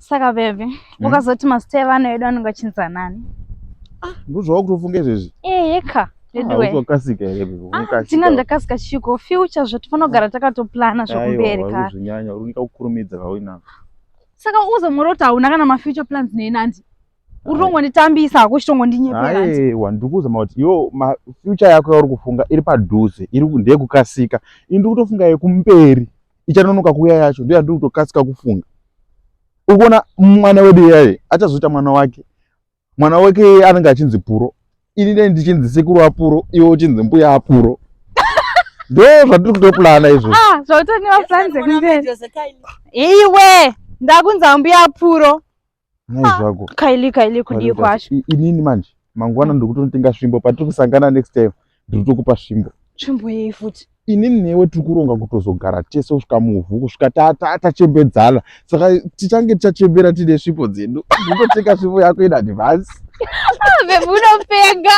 Saka baby, ukazoti mazita evana vedu anenge achinzi anani? Ndozvawakutofunga izvezvi? Eheka. Veduwe. Hautokasika here baby? Ah, Unokasika. tinga ndakasika chiko future zvatofanira kugara takatoplana zvekumberi Aiwa, ka. urikuzvinyanya, uri kuita kukurumidza kauinako. Saka uzomora kuti hauna kana mafuture plans neni anti. Uri kutongonditambisa hako uchitongondinyeperera anti. Aiwa, ndiri kuzama kuti iwo future yako yauri kufunga iri padhuze, iri ndeyekukasika. Ini ndiri kutofunga yekumberi ichanonoka kuuya yacho, ndiyo yandiri kutokasika kufunga. Uri kuona mwana wedu iyaye achazoita mwana wake. Mwana wake anenge achinzi Puro. Ini dai ndichinzi sekuru aPuro, iwe uchinzi mbuya aPuro. Ndo zvatiri kutoplana izvozvo. Ah, zvautoni maplans ekumberi. Iwe, ndakunzi ambuya Puro. Nhai zvako. Kaili kaili kudii kwacho. Inini manje mangwana ndiri kutonotenga svimbo patiri kusangana next time ndiri kutokupa svimbo. Tsvimbo yei futi? Inini newe tiri kuronga kutozogara tese kusvika muvhu kusvika tachembedzana saka tichange tichachembera tiine svimbo dzedu. Ndinototenga svimbo yako in advance. Ah, babe unopenga.